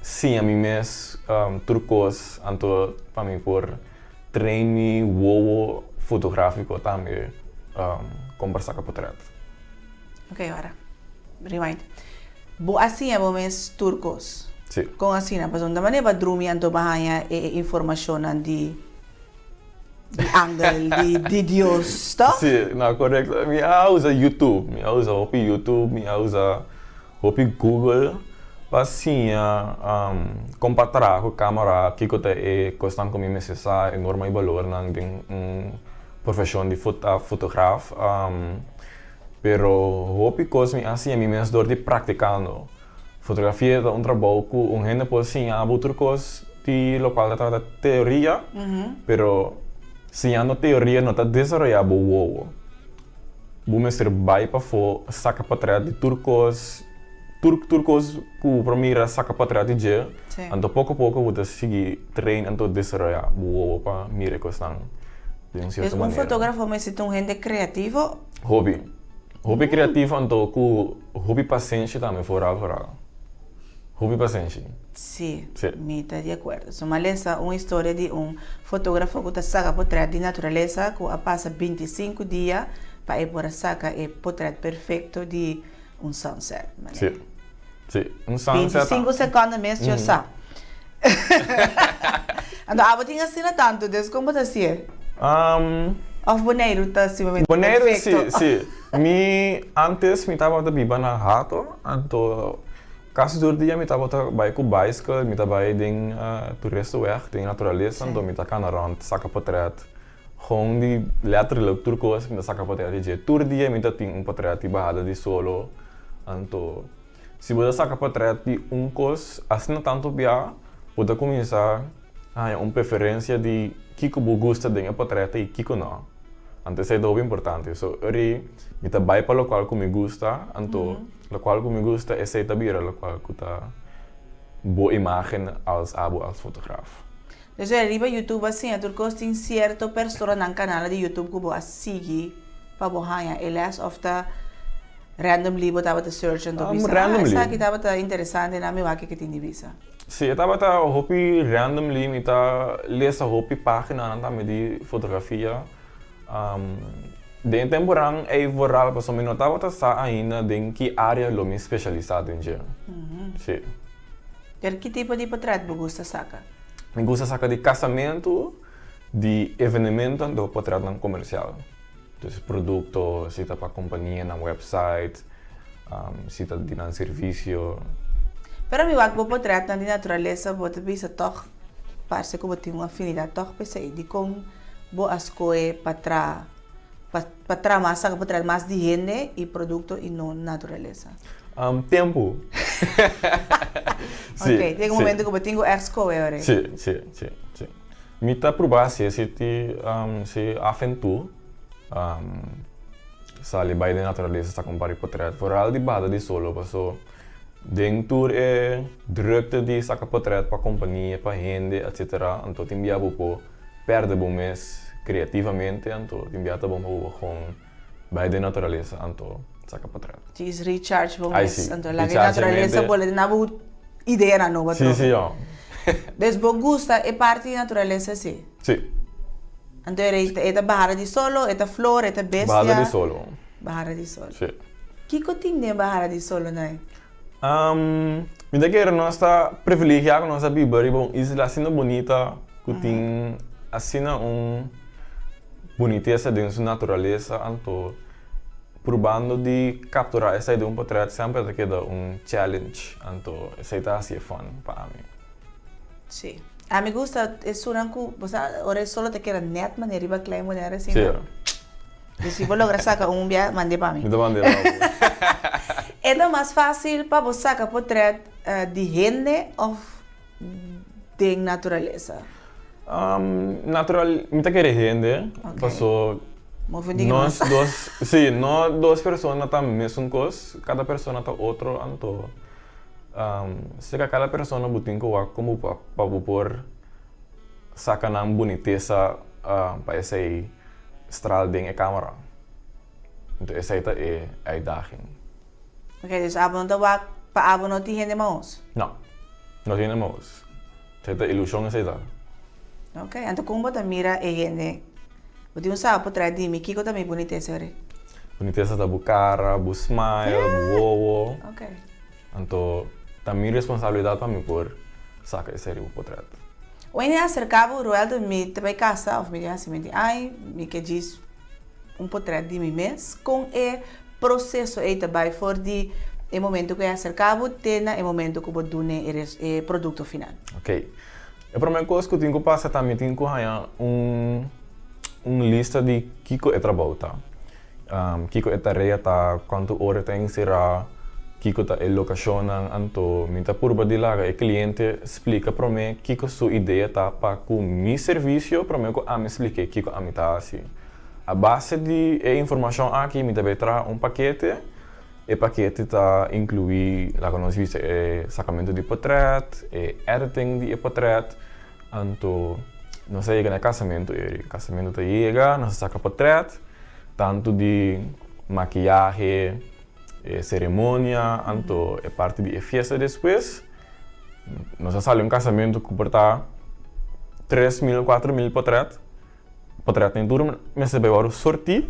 siña mi mes tur kos anto pa mi por train mi wowo fotográfiko tambe kon por saka potrèt. Ok, ora rewind. Bo a siña bo mes tur kos? Sí. Kon asina? Pasobra no ta manera bo a drumi anto bo a haña e informashonnan di. Di angel di di Dios, toch? Sí, no, korekto. Mi a usa YouTube, mi a usa hopi YouTube, mi a usa hopi Google pa siña kon pa traha ku kamera, kiko ta e kosnan ku mi mester sa, e norma i balornan den un profeshon di fotograaf. Pero hopi kos mi a siña mi mes dor di praktikando. Fotografia ta un trabou ku un hende por siña bo tur kos di lokual ta trata teoria, pero siñando teoria no ta desaroyá bo wowo. Bo mester bai pafó saka potrèt di tur kos, tur tur kos ku bo por mira saka potrèt di dje, anto poko poko bo ta sigui train anto desaroyá bo wowo pa mira e kosnan den un sierto Dus un manera. fotógrafo mester ta un hende kreativo? Hopi. Hopi kreativo anto ku Hopi pasenshi tambe foral foral. Hopi pasenshi. Sí, Sí. mi ta di akuerdo. So mi a lesa un historia di un fotografo ku ta saka potrèt di naturalesa ku a pasa 25 dia pa e por a saka e potrèt perfekto di un sunset. Manera. Sí. Sí, un sunset. 25 sekònde mes yo sa. Anto abo tin asina tantu, dus kon bo ta hasié? Òf Boneiru ta simplemente Boneiru perfekto? sí, sí. Mi antes mi tabata biba na Hato, anto. Kasi tur dia mi tabata bai ku baiskel, mi ta bai den toeristenweg, den naturalesa, anto mi ta kana rònt saka potrèt. Gewoon di letterlijk tur kos mi ta saka potrèt di dje. Tur dia mi ta tin un potrèt di bahada di solo. Anto si bo ta saka potrèt di un kos asina tantu bia, bo ta kuminsá haña un preferensia di kiko bo gusta den e potrèt i kiko no. Anto esei ta hopi importante. So ori mi ta bai pa lokual ku mi gusta, anto lokual ku mi gusta esei ta bira lokual ku ta bo imágen als abo als fotograaf. Dus e riba YouTube a siña tur kos tin sierto persona nan kanal di YouTube ku bo a sigui pa bo haña e les of ta randomly bo tabata search anto bisa ah esaki tabata interesante na mi wak ke tin di bisa. Si e tabata hopi randomly mi ta lesa hopi paginanan tambe di fotografia den e temporan ei vooral pasobra mi no tabata sa ainda den ki area lo mi specialisa den dje si. Pero ki tipo di potret bo gusta saka? Mi gusta saka di kasamentu, di evenemento anto potretnan komersial. Dus produkto, si ta pa kompania nan website, si ta di nan servisio. Pero mi wak bo potretnan di naturalesa bo ta bisa tòg parse ku bo tin un afinidat tòg p'esei. Dikon bo a skohe pa traha pa traha mas saka potret mas di hende i produkto i no naturalesa? Tempu. Sí. Ok, tin un momento ku bo tin ku ègt skohe ora ei. Sí, sí, sí, sí. Mi ta pruba hasi esei ti si af en toe sali bai den naturalesa saka un par di potret, vooral di bada di solo paso den tur e drukte di saka potret pa kompania, pa hende etcetera, anto tin bia bo por pèrdè bo mes kreativamente, anto tin bia ta bon pa bo gewoon Bai den naturalesa anto saka potret. Djis recharge bo mes anto laga e naturalesa bole na bo ideanan nobo atrobe. Si si yo. Dus bo gusta e parti di naturalesa si? Si. Anto e ta bahada di solo, e ta flor, e ta bestia? Bahada di solo. Bahada di solo. Si. Kiko tin den bahada di solo nai? Mi ta kere nos ta privilegiá ku nos a biba riba un isla asina bunita ku tin asina un bunitesa den su naturalesa anto probando di kapturá esei den un potrèt semper ta keda un challenge anto esei ta hasié fun pa ami. Sí. Ami gusta esunnan ku bo sa ora e solo ta keda nèt manera riba klein manera asina. Sí. Di si bo logra saka un bia, mand'é pa mi. Mi ta mand'é pa bo. E ta mas fásil pa bo saka potrèt di hende òf den naturalesa? Natural, mi ta kere hende, paso nos dos, si, no dos persona ta mesun kos, kada persona ta otro, anto serka kada persona bo tin ku wak komo pa bo por saka nan bunitesa pa esei straal den e camera. Enton esei ta e uitdaging. Ok, dus abo no ta wak pa abo no tin hende mahos? No, no tin hende mahos. Esei ta ilusion esei ta. Ok, anto kon bo ta mira e hende? Bo tin un saba por trae di mi, kiko ta mi bunitesa ori? Bunitesa ta bo cara, bo smile, bo wowo. Ok. Anto ta mi responsabilidad pa mi por saca esei riba potret. Wen e aserká bo, Roeldo, mi ta bai kasa òf mi tin hasi menti ai, mi ke djis un potrèt di mi mes. Kon e proseso ei ta bai for di e momento ku e aserká bo te na e momento ku bo dun'é e produkto final? Ok. E promé kos ku tin ku pasa ta mi tin ku haña un un lista di kiko e trabou ta. Kiko e tarea ta, kuantu ora e ta enserá, kiko ta e lokashonnan. Anto mi ta purba di laga e kliente splika promé kiko su idea ta pa ku mi servisio promé ku ami splik'é kiko ami ta hasi. A base di e informashon aki mi ta bai traha un pakete. E pakete ta inkluí laga nos bisa e sakamentu di potrèt, e editing di e potrèt. Anto nos a yega na e kasamentu eri. Kasamentu ta yega, nos a saka potrèt, tantu di makiyahe, e seremonia, anto e parti di e fiesta despues. Nos a sali un kasamentu ku por ta 3000, 4000 potrèt. Potrètnan tur mester bai wòrdu sortí,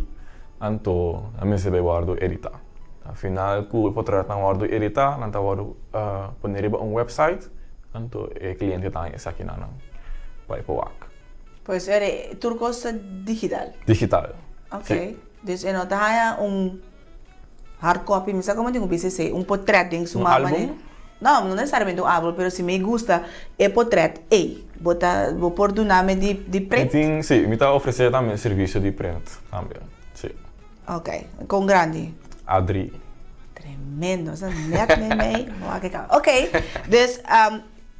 anto nan mester bai wòrdu editá. Na final ku e potrètnan wòrdu editá, nan ta wòrdu pone riba un wèpsait, anto e kliente ta haña esakinan pa e por wak. Pues ere tur kos ta digital? Digital, si. Ok, dus e no ta haña un hard copy, mi sa komo tin ku bisa esei, un potrèt den su Un man álbum? No, no nesesariamente un árbol, pero si mi gusta e potret ei, bo ta, bo por duna mi di, di Mi print? tin, sí, mi ta ofresé tambe servisio di print tambe, sí. Ok, kon grandi? A3. Tremendo, sa net meimei, bo a keka. Ok, dus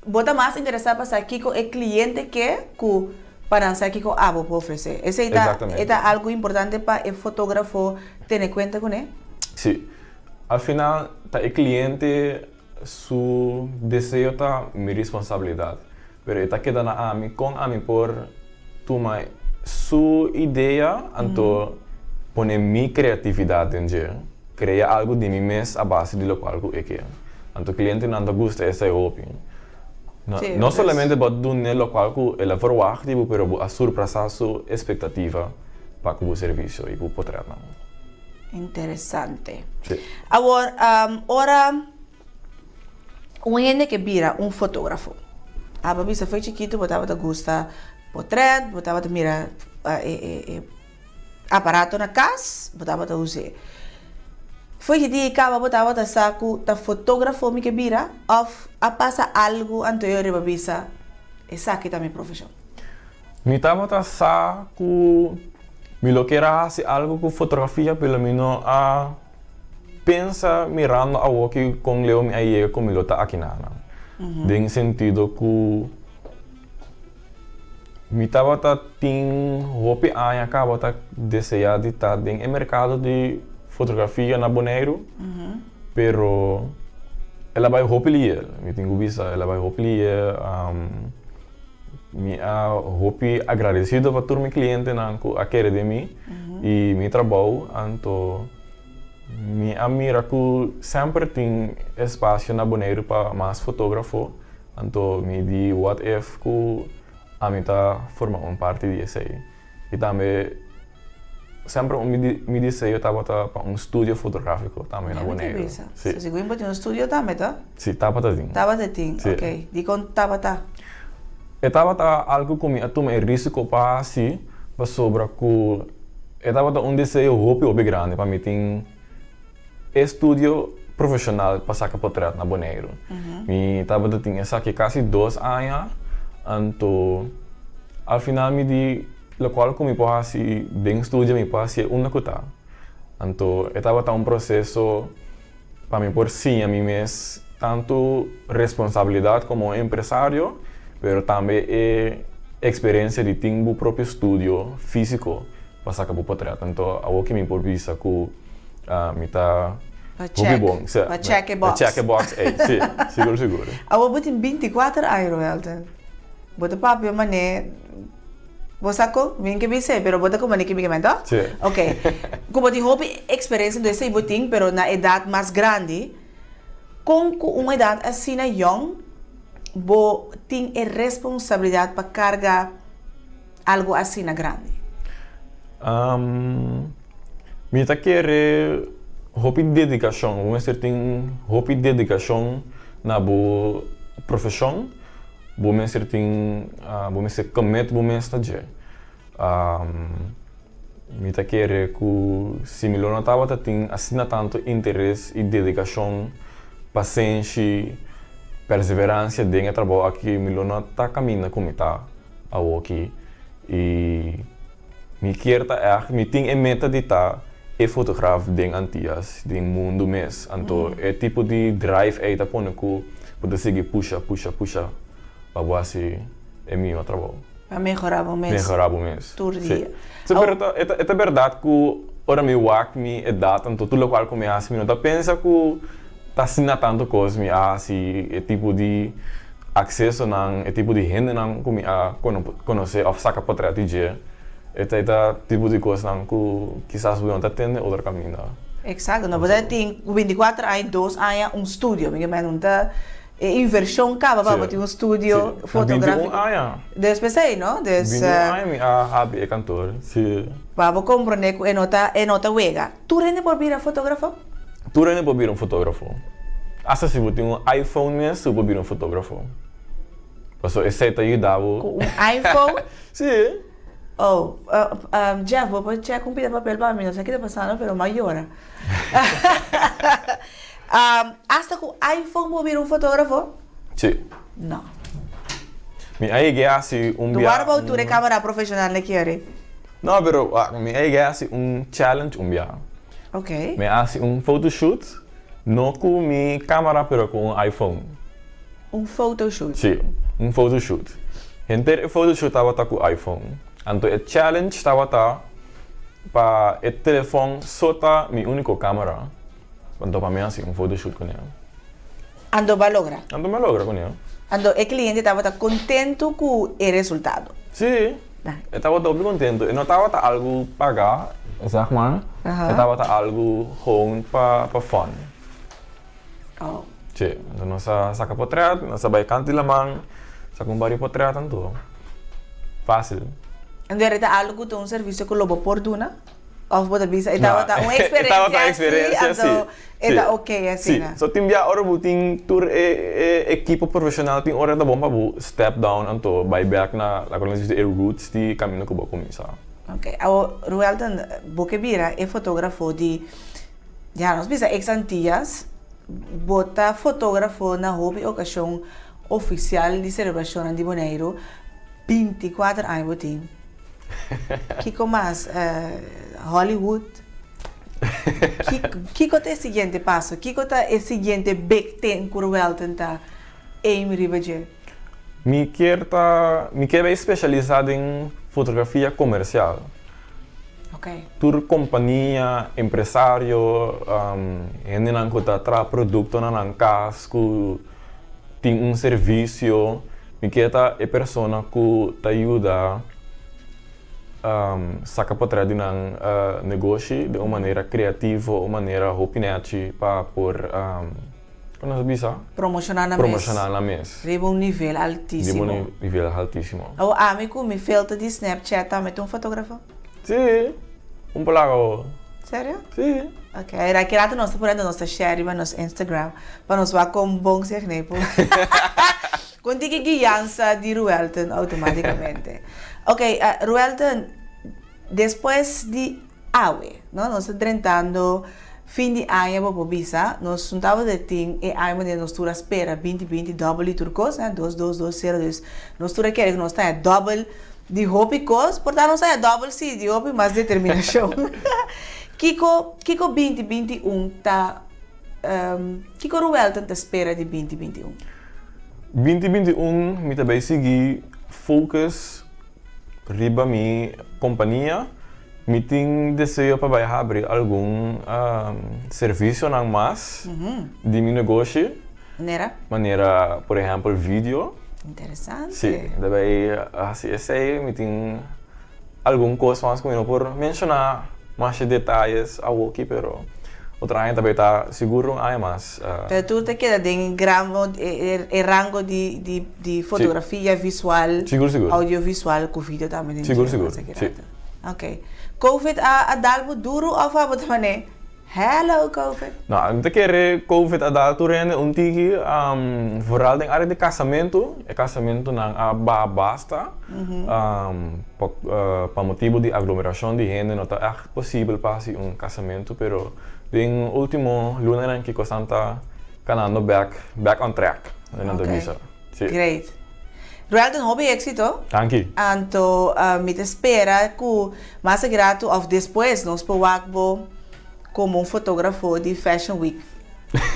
bo ta mas interesá pa sa kiko e kliente ke ku pa nan sa kiko abo por ofresé. Esei ta, e ta algu importante pa e fotógrafo tene kuenta kuné? Sí. Al final ta e kliente su deseo ta mi responsabilidat, pero e ta keda na ami kon ami por tuma su idea anto pone mi kreatividat den dje, krea algu di mi mes a base di lokual ku e ke. Anto klientenan ta gusta esei hopi. No solamente bo a dun'e lokual ku el a verwagt di bo, pero bo a surprasá su espektativa pa ku bo servisio i bo potretnan. Interesante. Sí. Awor, ora un hende ke bira un fotógrafo, abo bisa fo'i chikitu bo tabata gusta potret, bo tabata mira e e e aparato na kas, bo tabata us'é. Fo'i ki dia i kaba bo tabata sa ku ta fotógrafo mi ke bira òf a pasa algu anto e riba bisa esaki ta mi profeshon? Mi tabata sa ku mi lo kier a hasi algu ku fotografia pero mi no a pensa mirando awoki kon leu mi a yega ku mi lo ta akinanan. Den sentido ku mi tabata tin hopi aña kaba ta desea di ta den e merkado di fotografia na Boneiru pero el a bai hopi lier, mi tin ku bisa el a bai hopi lier. Mi a hopi agradecido pa tur mi clientenan cu a kere den mi y mi trabou, anto mi a mira cu semper tin espacio na Boneiru pa mas fotografo, anto mi di what if cu ami ta forma un parti di esey. Y tambe semper un mi deseo tabata pa un studio fotografico tambe na Boneiru. Si. Si bo tin un studio tambe to? Si, tabata tin. Tabata tin, ok. Dikon tabata? E tabata algu ku mi a tuma e risiko pa hasi pasobra ku e tabata un deseo hopi hopi grandi pa mi tin e studio profeshonal pa saka potret na Boneiru. Mi tabata tin esaki kasi dos aña, anto al final mi di lokual ku mi por hasi den studio mi por hasié unda ku ta. Anto e tabata un proseso pa mi por siña mi mes tantu responsabilidat komo un empresario, pero tambe e eksperensia di tin bo propio studio físiko pa saka bo potret. Anto awor ki mi por bisa ku mi ta hopi bon. Pa check e box. Pa check e box ei, si, sigur sigur. Awor bo tin bintikuater aña, Roelton. Bo ta papia manera. Bo sa ku mi ke bis'é, pero bo ta ku manera ki mi ke men, toh? Sí. Ok. Ku bo tin hopi eksperensia entonces esei bo tin, pero na edat mas grandi, kon ku un edat asina yòn bo tin e responsabilidat pa karga algu asina grandi? Mi ta kere hopi dedikashon. Bo mester tin hopi dedikashon na bo profeshon. Bo mester tin, bo mester commit bo mes ta dje. Mi ta kere ku si mi lo no tabata tin asina tantu interes i dedikashon, pasenshi, perseveransia den e trabou aki mi lo no ta kaminda ku mi ta awoki. I mi kier ta ègt, mi tin e meta di ta e fotograaf den Antias, den mundu mes. Anto e tipo di drive ei ta pone ku bo ta sigui pusha, pusha, pusha pa bo hasi e mihó trabou. Pa mehorá bo mes. Mehorá bo mes. Tur dia. Sí. Pero ta, e ta, e ta bèrdat ku ora mi wak mi edat anto tur lokual ku mi hasi mi no ta pensa ku ta asina tantu kos mi a hasi e tipo di aksesonan, e tipo di hendenan ku mi a konosé òf saka potrèt di dje. E ta e ta tipo di kosnan ku kisas bo no ta tende otro kaminda. Eksakto, no bo ta tin ku bintikuater aña, dos aña un studio, mi ke mende un ta e invershon kaba pa bo tin un studio fotográfiko. Na bintiun aña. Dus p'esei no, dus. Bintiun aña mi a habri e kantor, si. Pa bo komprondé ku e no ta e no ta wega. Tur hende por bira fotógrafo? Tur hende por bira un fotógrafo. Asta si bo tin un iPhone mes, bo por bira un fotógrafo. Pasobra esei ta yuda bo. Ku un iPhone? Si. Oh, Jeff, bo por check un pida papel pa mi? No sa ki ta pasando, pero m'a yora. Asta ku iPhone bo bira un fotografo? Si. No. Mi a yega a hasi un Tu bia wòrdu bou tur e un. kamera profeshonal na kere. No, pero wak, mi a yega a hasi un challenge un bia. Ok. Mi a hasi un photoshoot, no ku mi kamera pero ku un iPhone. Un photoshoot? Si, un photoshoot. Henter e photoshoot tabata ku iPhone. Anto e challenge tabata pa e telefòn so ta mi úniko kamera. Anto pa mi hasi un photoshoot kuné. Anto bo a logra? Anto mi a logra kuné. Anto e kliente tabata kontentu ku e resultado? Sí, e tabata hopi kontentu. E no tabata algu pagá, zeg maar. E tabata algu gewoon pa fun. Oh. Sí, anto nos a saka potret, nos a bai kant di laman, saka un par di potret anto. Fásil. Anto e ta algu ku ta un servisio ku lo bo por duna? Of bo ta bisa e tabata un experiencia si, anto e ta ok asina. Si, so tin bia ora bo tin tur e ekipo profesional tin ora ta bon pa bo step down anto bai bek na laga nos bisa e roots di kaminda ku bo a kuminsá. Ok, awor Ruelton bo ke bira e fotografo di ya nos bisa ex Antillas, bo ta fotografo na hopi okashon ofisial di selebrashonnan di Boneiru, 24 aña bo tin. Kiko mas? Hollywood? Kiko ta e siguiente paso? Kiko ta e siguiente big thing ku Ruelton ta aim riba dje? Mi kier ta, mi kier bay specialisa den fotografia comercial. Tur compania, empresario, hendenan cu ta traha producto na nan cas cu tin un servicio, mi kier ta e persona cu ta yuda saca potret di nan negoshi den un manera creativo, un manera hopi nechi pa por, con nos ta bisa? Promociona nan mes. Promociona nan mes. Riba un nivel altisimo. Riba un nivel altisimo. Awor ami cu mi filter di Snapchat tambe ta un fotografo? Sí, un polaco. Serio? Sí. Ok, era ki rato nos ta pone nos ta share riba nos Instagram pa nos wak kon bon si e por. Kon tin ki guiansa di Ruelton automaticamente. Ok, Ruelton, despues di awe, no, nos ta drentando fin di aña bo por bisa, nos no tabata tin e aña manera nos tur a spera binti binti double di tur kos, dos dos dos sero, dus nos tur a kere ku nos ta haña double Di hopi kos, por ta nos haya dòbel sí, di hopi mas determinashon. Kiko, kiko binti binti un ta, kiko Ruelton ta spera di binti binti un? Binti binti un mi ta bai sigui focus riba mi kompania. Mi tin deseo pa bai habri algun servisionan mas di mi negoshi. Manera? Manera, por ehèmpel, video. Interesante. Sí, mi ta bai hasi esei. Mi tin algun kos mas ku mi no por menshoná masha detayes awoki, pero otro aña ta bai ta sigur un aña mas. Pero tur ta keda den gramo, e rango di fotografia visual, audiovisual ku video tambe den dje. Sigur, sigur, si. Ok. Covid a dal bo duru òf abo ta manera Hello Covid. No, mi ta kere Covid a dal tur hende un tiki, vooral den área di kasamentu. E kasamentunan a baha basta. Pa motibu di aglomerashon di hende no ta ègt posibel pa hasi un kasamentu, pero den último lunanan ki kosnan ta kanando bèk, back on track, nan ta bisa. Sí. Great. Ruelton, hopi éxito. Danki. Anto mi ta spera ku mas gratu òf despues nos por wak bo komo un fotógrafo di Fashion Week,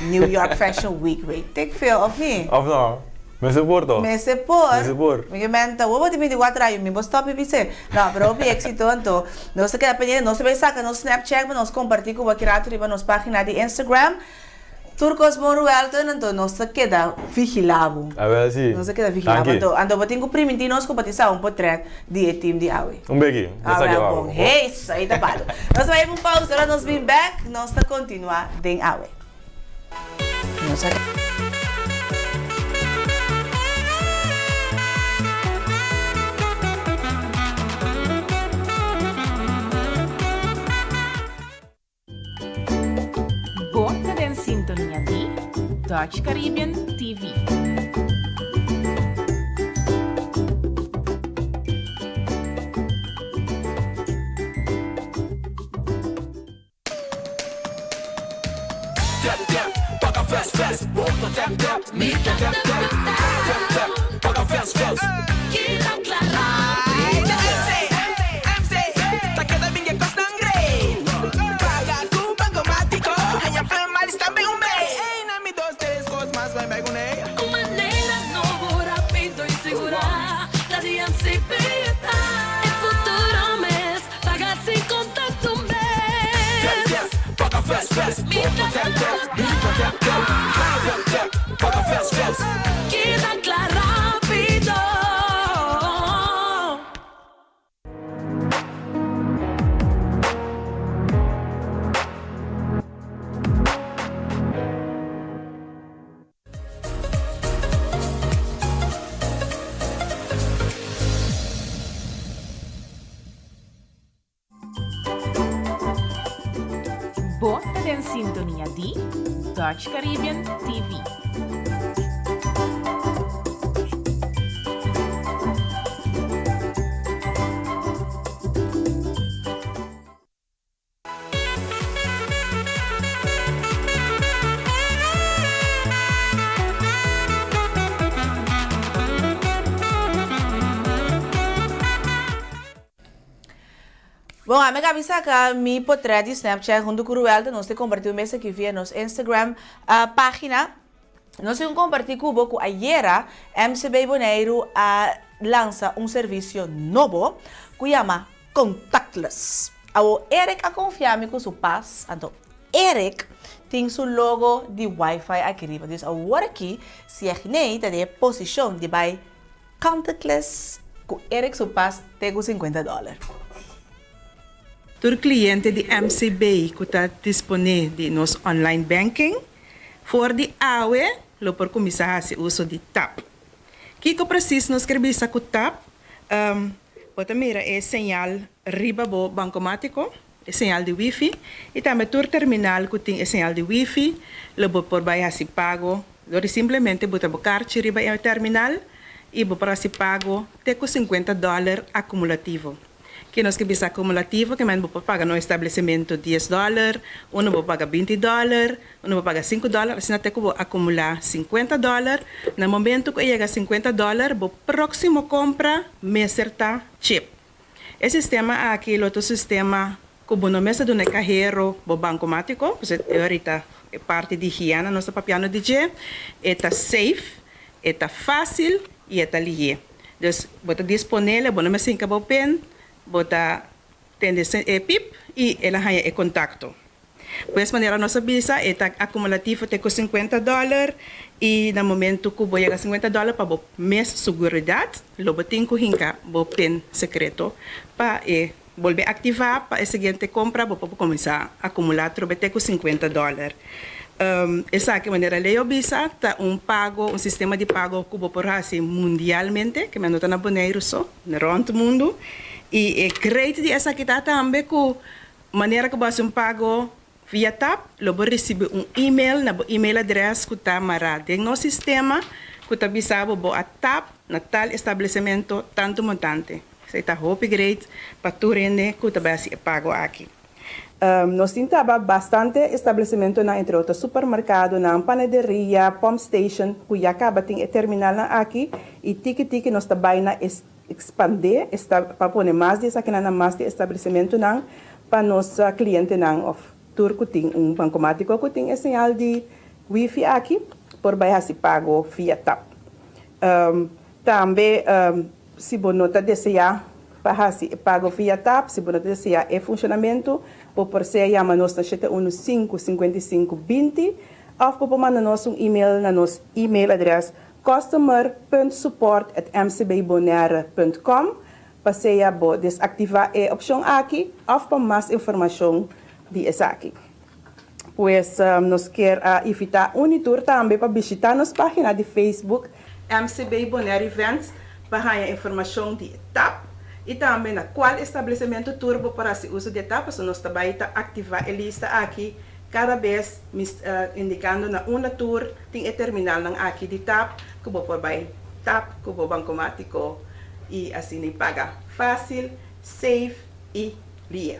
New York Fashion Week, weet ik veel, òf ni? Òf no? Mester por to. Mester por. Mester por. Mi ke menta, wou bo tin 24 aña, mi bo stòp i bis'é. No, pero hopi éxito anto. Nos ta keda pendiente, nos ta bai saka nos Snapchat pa nos kompartí ku bo aki ratu riba nos página di Instagram. Tur kos bon Ruelton, anto nos ta keda vigilá bo. Awel si. Nos ta keda vigilá bo. Danki. Anto, anto bo tin ku primintí nos ku bo tin sa un potret di e team di awe. Un beki. Nos ta Awel keda bon. bo. Hey, esei ta balo. Nos ta bai pa un pausa, ora nos bin bek, nos ta kontinuá den awe. Nos a. Bo ta den sintonia di Dutch Caribbean TV. Mi ta tap tap, tap tap, paga fes fes. Keda kla rápido. MC, MC, ta keda bin e kosnan great. Paga ku Bankomátiko, haña plan malis tambe un bei. Ey, na mi dos tres kos mas bai bai kuné. Un manera nobo, rápido i sigurá, ta di MCB ta. E futuro mes, paga sin kontakto mes. Tap tap, paga fes fes. Mi ta tap tap, mi ta tap tap. Tap tap, paga fes fes. Keda kla rápido. Bo ta den sintonia di Dutch Caribbean TV. Bon, ami a saka mi potret di Snapchat huntu ku Ruelta. Nos te kompartí un mes aki via nos Instagram página. Nos tin kompartí ku bo ku ayera MCB Boneiru a lansa un servisio nobo ku yama Contactless. Awo Eric a konfia mi ku su pas, anto Eric tin su logo di wifi aki riba. Dus awor aki si Agney ta den e posishon di bai Contactless ku Eric su pas te ku 50 dòler. Tur kliente di MCB ku ta disponé di nos online banking, for di awe lo por kuminsá hasi uso di tap. Kiko presis nos ker bisa ku tap? Bo ta mira e señal riba bo bankomátiko, e señal di wifi, i tambe tur terminal ku tin e señal di wifi lo bo por bai hasi pago dor di simplemente buta bo karchi riba e terminal i bo por hasi pago te ku 50 dòler akumulativo. Ke nos ke bisa akumulativo ke men bo por paga na un establesimentu dies dòler, unu bo paga 20 dòler, unu bo paga 5 dòler, asina te ku bo akumulá 50 dòler. Na momentu ku e yega 50 dòler bo próksimo kompra mester ta chip. E sistema aki lo ta un sistema ku bo no mester duna e kahero bo bankomátiko, pasobra e orita e parti di higiena nos ta papiando di dje, e ta safe, e ta fásil i e ta lihé. Dus bo ta disponele, bo no mester hinka bo pin, bo ta tende e pip i el a haña e kontakto. Pues manera nos a bisa e ta akumulativo te ku 50 dòler i na momentu ku bo yega 50 dòler pa bo mes suguridat lo bo tin ku hinka bo pin sekreto pa e bolbe aktivá pa e siguiente kompra bo por kuminsá akumulá atrobe te ku 50 dòler. Esaki manera Leo bisa ta un pago, un sistema di pago ku bo por hasi mundialmente, ke men no ta na Boneiru so, na rònt mundu. I e great di esaki ta tambe ku Manera ku bo hasi un pago via tap, lo bo risibí un email na bo email adrès ku ta mará den nos sistema ku ta bisa bo bo a tap na tal establesementu tantu montante. Esei ta hopi great pa tur hende ku ta bai hasi e pago aki. Nos tin taba bastante establesementunan, entre otro supermerkadonan, panaderia, pump station, ku ya kaba tin e terminalnan aki i tiki tiki nos ta bai na Expandé esta pa pone mas di esakinan na mas di establecimentonan pa nos clientenan of tur cu tin un bancomatico cu tin e señal di wifi aki por bay haci pago via tap. Tambe si bo no ta desea pa haci e pago via tap, si bo no ta desea e funcionamento, bo por sea yama nos na 715 55 20 of bo por manda nos un email na nos email adres Customer.support@mcbbonaire.com pa sea bo desaktivá e opshon aki òf pa mas informashon di esaki. Pues nos kier a invitá un i tur tambe pa bishitá nos página di Facebook MCB Bonaire Events pa haña informashon di e tap i tambe na kual establesementu tur bo por hasi uso di e tap pasobra nos ta bai ta aktivá e lista aki kada bes indikando na unda tur Tin e terminalnan aki di tap ku bo por bai tap ku bo bankomátiko i asina paga fásil, safe i lie.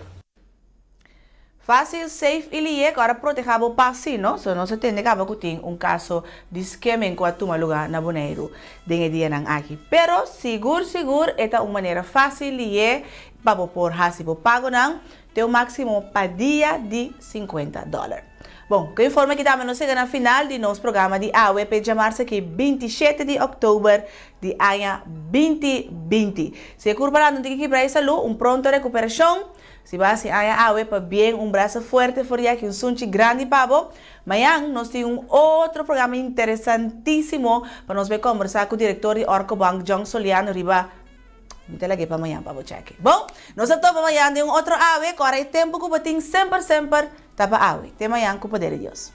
Fásil, safe i lié ku ora protehá bo pas sí, no? So nos a tende kaba ku tin un kaso di skimming ku a tuma lugá na Boneiru den e dianan aki. Pero sigur sigur e ta un manera fásil, lié pa bo por hasi bo pagonan te un máksimo pa dia di sinkuenta dòler. Bon, ku e informe aki tambe nos yega na final di nos programa di awe p'e djamarsa aki 27 di òktober di aña 2020. Si e kurpa nan no tin ki kibra e salú, un pronto rekuperashon. Si bo hasi aña awe pa bien un brasa fuerte for di aki un sunchi grandi pa bo. Mañan nos tin un otro programa interesantisimo pa nos bai kombersa ku direktor di Orco Bank John Soliano riba Mi ta lag'é pa mañan pa bo chèk'é. Bon, nos ta topa mañan den un otro awe, kòrda e tempu ku bo tin semper semper ta pa awe. Te mañan ku poder di Dios.